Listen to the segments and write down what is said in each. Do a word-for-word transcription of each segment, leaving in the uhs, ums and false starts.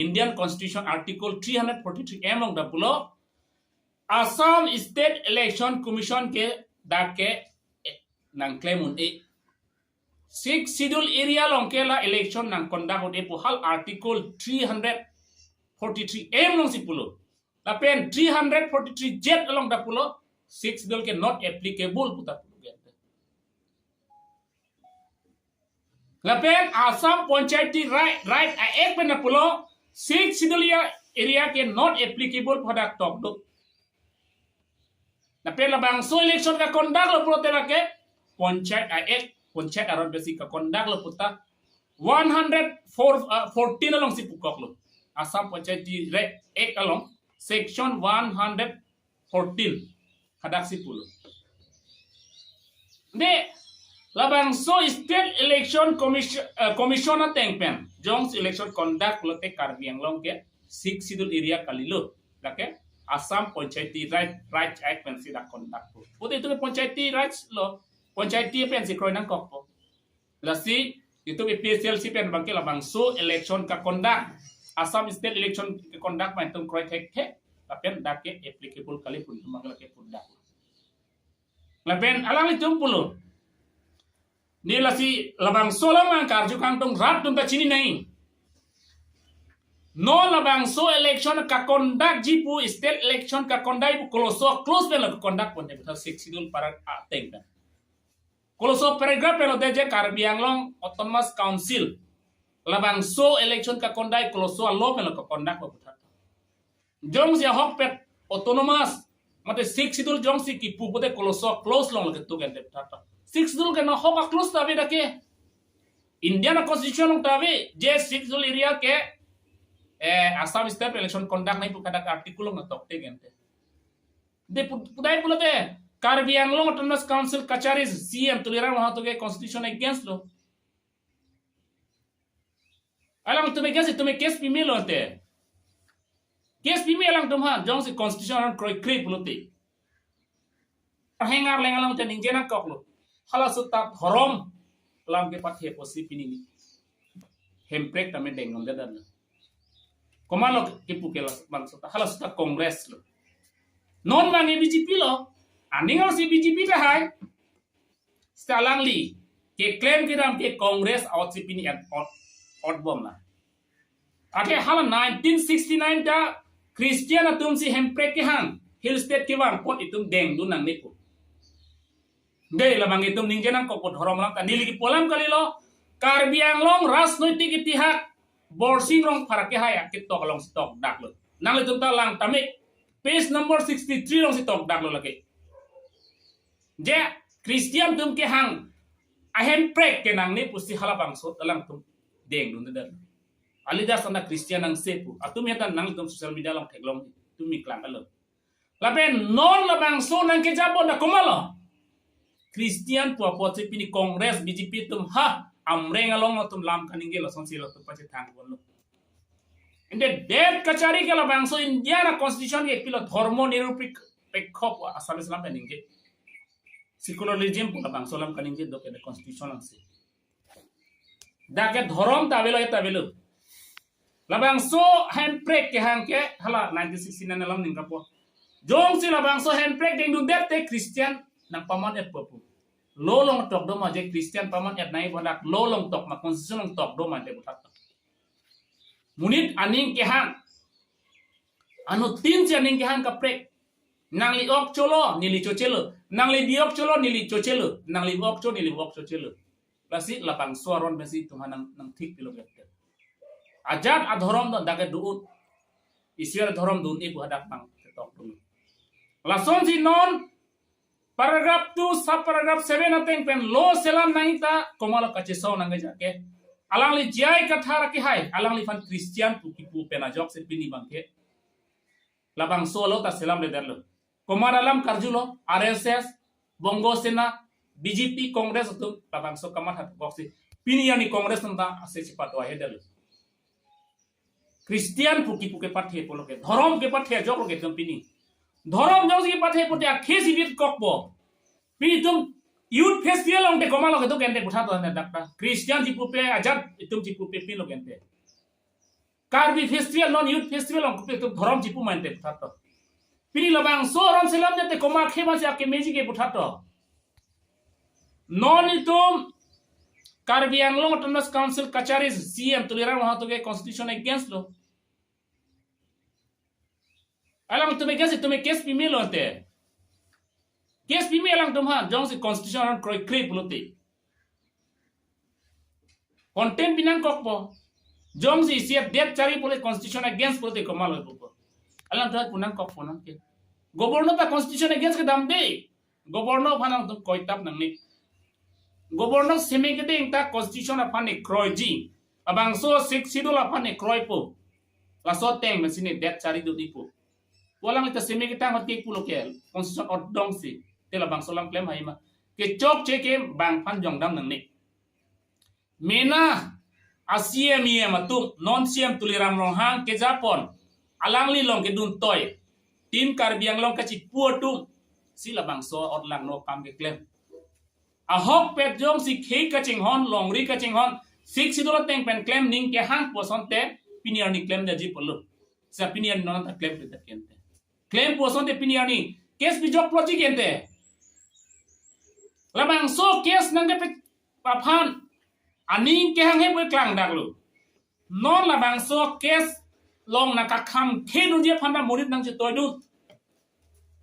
Indian Constitution Article three hundred forty-three M along ta pulo, Assam State Election Commission ke dak ke, eh, nangklem un-e. Sixth Schedule area along ke la election nangconduct un-e pu hal Article three hundred forty-three M alongsi pulo. Lapen three hundred forty-three Z along ta pulo, Sixth Schedule ke not applicable pu ta pulo. Lapen Assam Panchayati Raj, Raj Act pen ta pulo, Sixth Schedule area, area ke not applicable pu hadak tok do. Lapen labangso election kaconduct lo pulote lake Panchayat Act, Panchayat aron pensi kaconduct lo puta one hundred four, uh, fourteen alongsi pukok lo. Assam Panchayati Raj Act along section one hundred fourteen hadaksi pulo. De, labangso State Election Commission, eh, Commission ateng pen jongsi election conduct lote Karbi Anglong ke Sixth Schedule area kalilo. Lake Assam Panchayati Raj, Raj Act pensi dak conduct po. Pute itum ke Panchayati Raj lo, Panchayati pensi kroi nangkokpo. Lasi itum A P H L C pen abangke labangso election kaconduct, Assam State Election kaconduct pen itum kroi thekthe, lapen dak ke applicable kali pu itum abangke lake pu dak. Lapen alanglitum pulo, ne lasi labangso alam nangkarju kangtung rat atum ta chini nai. Non labangso election kaconduct ji pu, state election kaconduct pu koloso clause pen lo kaconduct ponte, Sixth Schedule para ateng pen. Koloso paragraph pen lo de je Karbi Anglong Autonomous Council labangso election kaconduct koloso a-law pen lo kaconduct pu puthot. Jongsi ahokpet autonomous mate Sixth Schedule jongsi kipu pute koloso clause along lo ketuk ente puthot. Sixth Schedule ke nahok a-clause ta ave dak ke. Indian a-constitution along ta ave je Sixth Schedule area ke, eh, Assam state election conduct nai pu kadak article along tokte ente. De pu-, pudai pulote Karbi Anglong Autonomous Council kacharis C M Tuliram Ronghang atum ke constitution against lo. Alangtum against itum case pimelo te. Case pime alangtum ha, jongsi constitution kroikre pulote. Ahengar leng alangtum ningje nangkok lo. Halaso ta dhorom alam kepathe apotsi pini ni hemprek tame dengdunde dan. Komatlo kipu ke labangso ta, halaso ta Congress lo. Non abang B J P lo. Aning si B J P ta hai. Seta alangli keklem kedam ke Congress a-ot si pini at ot, ot bom na. Athe hala nineteen sixty-nine ta Christian atum si hemprek kehang, Hill State kevang apot itum dengdun nangne pu. De labang itum ningje nangkok pu dhorom alam ta, neli kipu alam kalilo, Karbi Anglong rajnoitik itihas Borsing Rongphar akehai aketok alongsi tokdak lo. Nanglitum ta lang tame, page number sixty-three alongsi tokdak lo lake. Je Christian atum kehang ahemprek ke nangne pusi halabangso alangtum dengdunde dan. A-leaders ana Christian nangse pu. Atum ya ta nangtum social media along theklong, itum mi klang alo. Lapen non labangso nangkejapon ta komatlo. Christian pu apotsi pini Congress, B J P atum ha Amreng along atum lam kaningje, lasonsi latum pachethang ponlo. Ante det kachari ke labangso Indian a-constitution ke pilo, dhormo nirupekho pu Assamese alam kaningje. Secularism pu labangso alam kaningje do ke the constitution alongsi. Dak ke dhorom ta avelo, et ta avelo. Labangso hemprek kehang ke hala nineteen sixty-nine alam ning kapo. Jongsi labangso hemprek dengdundet te Christian nangpaman-et po pu. Law along tok do ma je Christian paman-et nai pu hadak law along tok ma, constitution along tok do ma te puthot. Monit aning kehang. Anuttin si aning kehang kaprek. Nangli ok cholo, neli chochelo. Nangli bi ok cholo, neli chochelo. Nangli ok cho, neli ok chochelo. Lasi labangso aron pensi itum ha nang, nangthik pilo ke. Ajat adhorom do dak ke do-un. Isor adhorom do-un-e pu hadak nangketok dun. Lasonsi non paragraph two, sub paragraph seven ateng pen law selam nangji ta komatlo kachesong nangji ke. Alangli J I Kathar akehai, alangliphan Christian pu kipu pen ajoksi pini abangke labangso law ta selamledetlo. Komat alam karjulo, R S S, Bongo Sena, B J P, Congress atum labangso kamatha boksi. Pini arni Congress atum ta ase chepado ahedetlo. Christian pu kipu kepathe pulo ke, dhorom kepathe ajok lo ke itum pini. Dhorom jongsi kepathe pute akhei si bit kokpo. Pini itum Youth Festival along te komatlo kedo ente puthot ante dak ta. Christian chipupe ajat itum chipupe pilo ente. Karbi festival, non youth festival along kopi atum dhorom chipu ma ante puthato. Pini labangso aron selam te komat khema si akemeji ke puthato. Non itum Karbi Anglong Autonomous Council kachari C M Tuliram Ronghang atum ke constitution against lo. Alangtum against itum case pimelo ante. Case pime alangtum ha, jongsi constitution aron kroikre pulote. Content pinangkokpo. Jongsi isi a date chari pulote constitution against pulote komatlo pupo. Alangtum ha pinangkokpo nangke. Governor ta constitution against kedam de. Governor aphan nangtum koitap nangne. Governor seme kedeng ta constitution aphan ne kroiji. Labangso Sixth Schedule aphan ne kroipo. Laso ateng mesi ne date chari dodipo. Pu alang ita seme ketang hati pulo ke constitution odong si. Te labangso alam klem hai ma. Kechokche ke bang aphan jongdam nangne. Mena a C M E M atum, non C M Tuliram Ronghang kejapon, alangli along kedun toi, Team Karbi Anglong kachipu atum, si labangso otlang no kam keklem. Ahokpet jongsi khei kachinghon, longri kachinghon, Sixth Schedule ateng pen klem ning kehang pu asonte, pini arni klem daji pulo. Sa pini arni non ta klem pe ta kente. Klempo asonte pini arni case bijok plotji kente. Labangso case nangkepi aphan aning kehang he pu klang daklo. Non labangso case along nangkakham khenunji aphan ta monit nangchetoidun.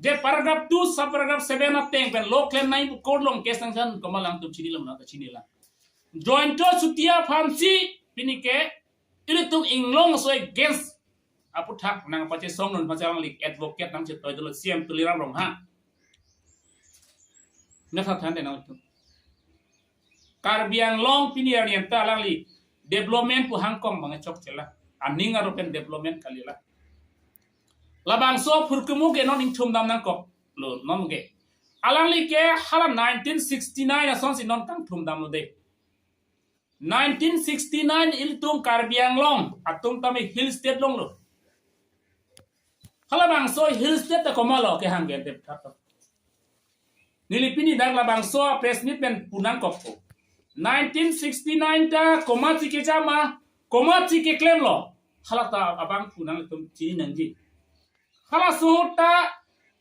Je paragraph two, sub paragraph seven ateng pen lo klem nai pu court along case nangchan komat alangtum chinilo ma ta chinilo. Jointo Chutia aphansi pini ke ilitum inglong so against aphuthak nangpachesong non pacharang lik advocate nangchetoi dolo C M Tuliram Ronghang. Nasa than de nangtum. Karbi Anglong pini arni anta alangli development pu hangkong bang chokche la. Aning aro pen development kali la. Labangso phurkimo ke non ingthum dam nangkoklo non ke. Alangli ke hala nineteen sixty-nine asonsi non kangthum damlo de. Nineteen sixty-nine ilitum Karbi Anglong atum tame Hill State longlo. Halabangso Hill State ta komatlo kehang kente puthato. Neli pini dak labangso press meet pen pu nangkokpo. Nineteen sixty-nine ta komatsi kejama, komatsi keklemlo. Hala ta abang pu nangtum chini nangji. Halaso ta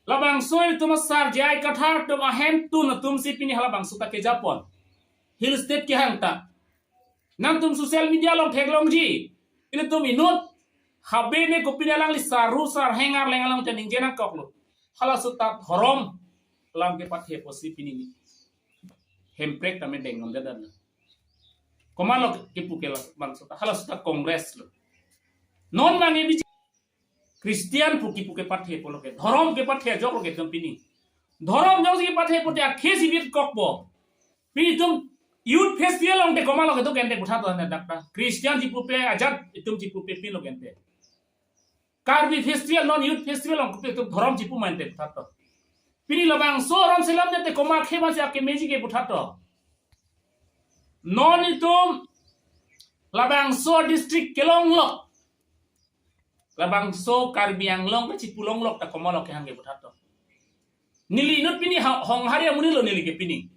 labangso ilitum asar J I Kathar atum ahemtun atumsi pini halabangso ta kejapon. Hill State kehang ta. Nangtum social media along theklongji. Ilitum inut habe ne kopine alangli saru sar hengar leng along ta ningje nangkoklo. Halaso ta dhorom alam kepathe pusi pini ni. Hemprek tame dengnon dedan. Komatlo kipu ke labangso ta. Halaso ta Congress lo. Non mangi biji Christian pu kipu kepathe pulo ke. Dhorom kepathe ajok lo ke tum pini. Dhorom jongsi kepathe pulote akhei si bit kokpo. Pini tum youth festival along te komatlo kedo kente puthato ne dakta. Christian chipupe ajat itum chipupe pilo kente. Karbi festival non youth festival along kopi atum dhorom chipu ma ante puthato. Pini labangso aron selam te komat khema si akemeji ke puthato. Non itum labangso district kelonglok. Labangso Karbi Anglong kachipu longlok ta komatlo kehang ke puthato. Neli inut pini ha-, Honghari amonit lo neli ke pini.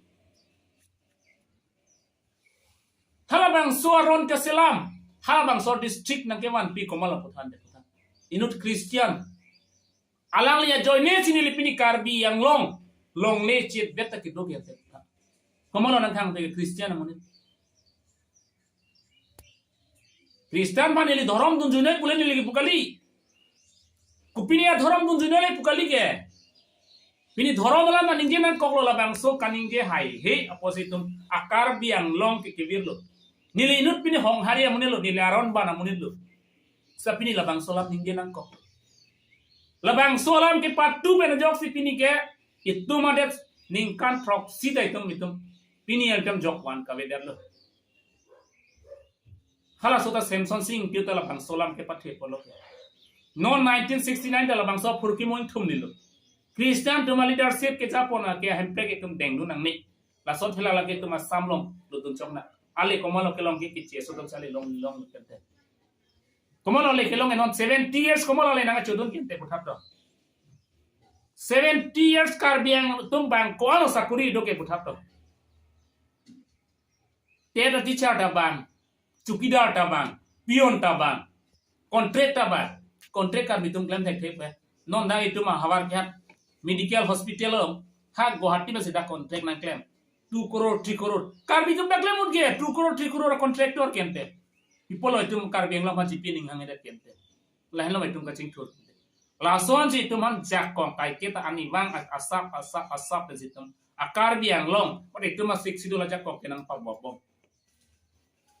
Halabangso aron keselam, halabangso district nangkevanpi komatlo puthan de puthan. Inut Christian. Alangli ajoine si neli pini Karbi Anglong longle chet bet ta kedo ke puthan. Komatlo nangkhang te Christian amonit. Christian aphan neli dhorom dunjunoi pule neli kipu kali. Kopine adhorom dunjunoi le pu kali ke. Pini dhorom alam ningje nangkoklo labangso kaningje haihe apotsi itum a-Karbi Anglong ke kevirlo. Neli inut pini Honghari amonit lo, neli aron ban amonit lo. Sa pini labangso alam ningje nangkok. Labangso alam kepatu pen ajoksi pini ke itum adet ningkan throksi ta itum itum pini antem jokvan kavedetlo. Halaso ta Semson Sing Ingti ta labangso alam kepathe pulo ke. Non nineteen sixty-nine ta labangso phurkimo ingthum nilo. Christian atum aleadership kejapon ke ahemprek itum dengdun nangne. Laso thela lake itum Assam along lutun chokna. Ale komatlo kelong ke kiche so dong sale long long kente. Komatlo le kelong non seventy years komatlo le nangchodun kente puthato. Seventy years Karbi Anglong atum bang ko-an asakuri do ke puthato. Te ta teacher ta bang, chowkidar ta bang, peon ta bang. Contract ta ba, contract Karbi atum klem thekthe pe. Non dak itum ahavar kihat medical hospital along ha Guwahati ma sida contract nangklem. Two crore, three crore. Karbi atum ta klem ut ke, two crore, three crore contractor kente. People lo itum Karbi Anglong ha G P ning hang edet kente. Lahenlo itum kachingthur. Lason si itum han jakong kaike ta ani vang asap, asap, asap si itum. A Karbi Anglong, pada itum a Sixth Schedule ajakong kenang pabobom.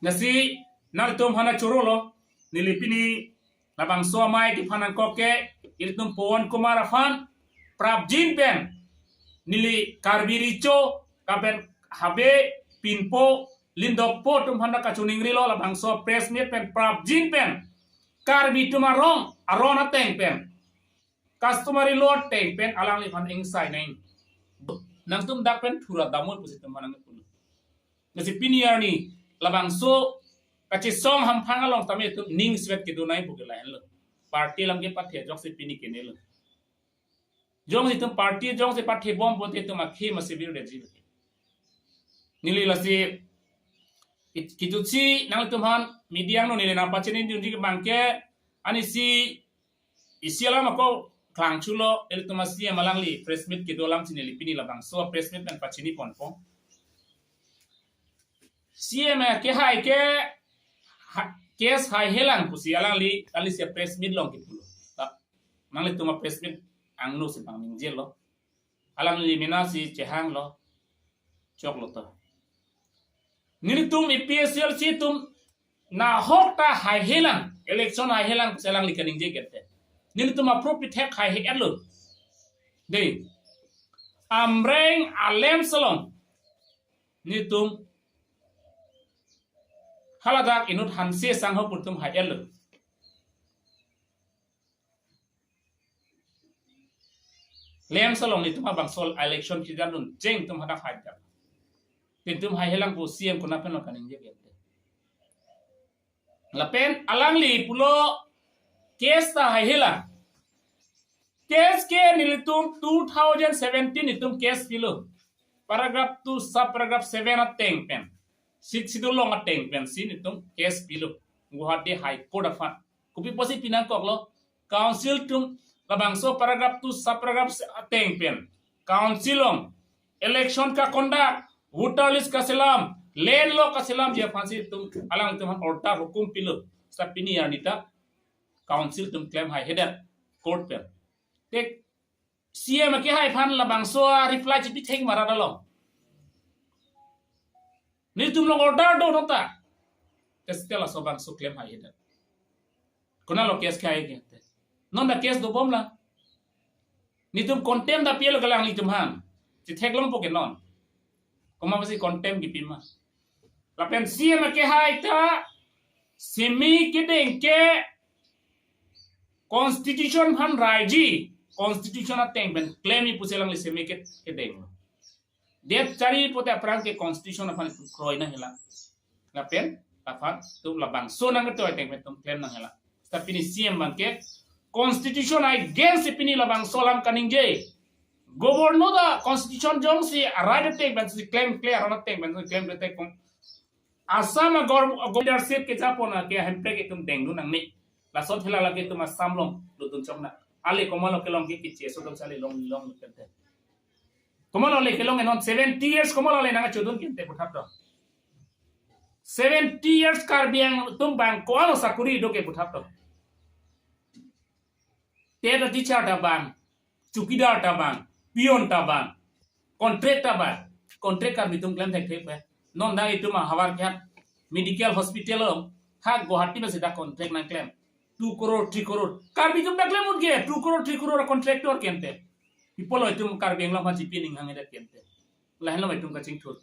Lasi nangtum hana choro lo, neli pini labangso amei kephan nangkok ke, ilitum Pawan Kumar aphan prapjin pen, neli Karbi Recho, kapen Habe, Pinpo, Lindokpo atum hana kachiningri lo labangso press meet pen prapjin pen, Karbi atum arong, aron ateng pen, customary law ateng pen alangliphan ingsai nang. Nangtum dak pen thura damul pusi itum hana nangpulu. Lasi pini arni labangso kachesong hamphang along tame itum ning svet kedo nai pu ke lahenlo. Party alam kepathe ajoksi pini kenelo. Jongsi itum party jongsi pathebom pote itum akhei ma civil regime. Neli lasi kit-, kitutsi nangtum han media angno neli nangpachini dunji ke bangke ani si isi alam ako klangchulo, ilitum a C M alangli press meet kedo alam si neli pini labangso press meet nangpachini ponpon. C M kehai ke ha-, case haihelang pusi alangli, alangli si press meet along kipulo. Ta, nanglitum a press meet angno si pangningjelo. Alangli mena si chehanglo. Choklo to. Nelitum A P H L C atum nahok ta haihelang, election haihelang pusi alangli kaningje kente. Nelitum apro pithek haihe-etlo. Dei. Amreng a-LAMPS along nelitum haladak inut Hanse Sangho pu atum hai-etlo. LAMPS along nelitum abangso election kidandun cheng atum hadak hai-etlo. Nelitum haihelang pu C M konat pen lo kaningje kente. Lapen alangli pulo case ta haihelang. Case ke nelitum two thousand seventeen itum case pilo. Paragraph two, sub paragraph seven ateng pen, Sixth Schedule along ateng pen si nelitum case pilo Guwahati High Court aphan. Kopi pusi pinangkoklo, council atum labangso paragraph two, sub paragraph ateng pen council along election ka-conduct, voter list kaselam, land law kaselamji aphan si itum, alangtum aphan order hukum pilo. Seta pini arni ta council atum klem haihedet court pen. Te C M kehai aphan labangso a-reply chipithek ma ra dolo. Nelitum along order do nota. Te seta laso abangso klem haihedet. Konatlo case kehai ke te? Non ta case dobom la. Nelitum contempt ta pilo ke alanglitum aphan. Chitheklongpo ke non. Komat pusi contempt kipi ma? Lapen C M kehai ta semi kedeng ke constitution aphan raiji, constitution ateng pen klemji pusi alangli semi ke-, kedeng. Det chari pote aphrang ke constitution aphan itum kroi nanghelang. Lapen, laphan, itum labangso nangketoi ateng pen itum klem nanghelang. Seta pini C M abangke constitution against si pini labangso alam kaningje. Governor ta constitution jongsi a-right ateng pen si klemkle, aron ateng pen si klemkle te kong. Assam a gor-, a gor-, leadership kechapon ke Hemprek itum dengdun nangne. Lason thela lake itum Assam along lutdun chokna. Ale komatlo kelong ke kiche so dong sali long long kente. Komatlo le kelong enon seventy years komatlo le nangchodun kente puthot to. Seventy years Karbi Anglong atum abang ko-an asakuri do ke puthot to. Te ta teacher ta abang, chowkidar ta abang, peon ta abang, contract ta abang, contract Karbi atum klem thekthe pe. Non dak itum ahavar kihat medical hospital along ha Guwahati ma sida contract nangklem. Two crore, three crore. Karbi atum ta klem ut ke, two crore, three crore contractor kente. People lo itum Karbi Anglong ha G P ning hang edet kente. Lahenlo itum kachingthur.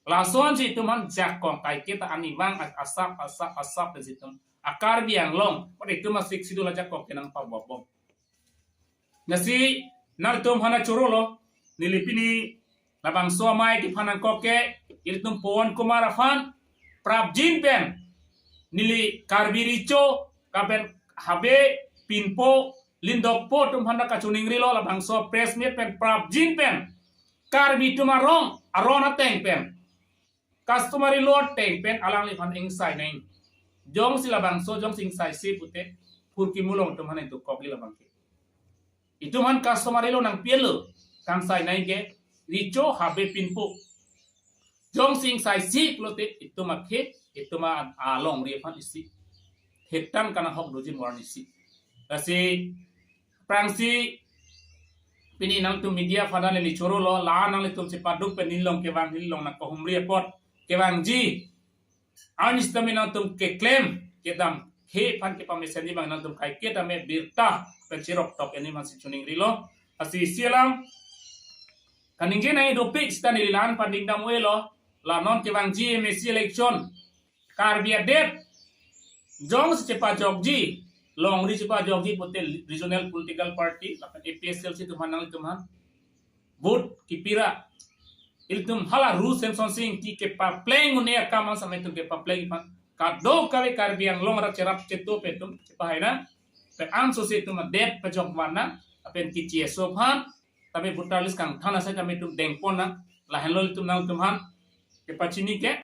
Lason si itum han jakong kaike ta ani vang as-, asap, asap, asap si itum. A Karbi Anglong, pada itum a Sixth Schedule ajakong kenang pabobom. Lasi nangtum hana choro lo, neli pini labangso amei kephan nangkok ke, ilitum Pawan Kumar aphan prapjin pen, neli Karbi Recho, kapen Habe, Pinpo, Lindokpo atum hana kachiningri lo labangso press meet pen prapjin pen, Karbi atum arong, aron ateng pen, customary law ateng pen alangliphan ingsai nang. Jongsi labangso, jongsi ingsaisi pute, phurkimo along itum aphan itum kok-i labang ke. Itum aphan customary law nangpilo, kangsai nai ke, recho habe pinpo. Jongsi ingsaisi pulote, itum akhei, itum a-, alongri aphan isi. Hetang kana hok doji mo arni isi. Lasi, aphrangsi, pini nangtum media aphan le chorolo, la nanglitum chepaduk pen neli along kevang, neli along nangkahumri apot, kevangji. Arni sitame nangtum keklem, kedam, khei aphan kepamesenji abang nangtum kaiketa me birta, pen cherok tok eni man si chuning rilo. Lasi isi alam, kaningje nangji dopik sita neli la-an panding dam-elo, la non kevangji M A C election, Karbi adet, jongsi chepajokji, longri chepajokji pute regional political party, lapen A P H L C atum aphan nanglitum aphan vote kipira. Ilitum hala rules and sonsing ki kepapleng un-e akam an sitame itum kepapleng aphan. Kadokave Karbi Anglong arat cherap cheto pen itum chepahai nang. Pen ansose itum adet pajok van nang. Lapen kechi eso aphan. Tapi voter list kangthan asai tame itum dengpon nang. Lahenlo itum nangtum aphan kepachini ke.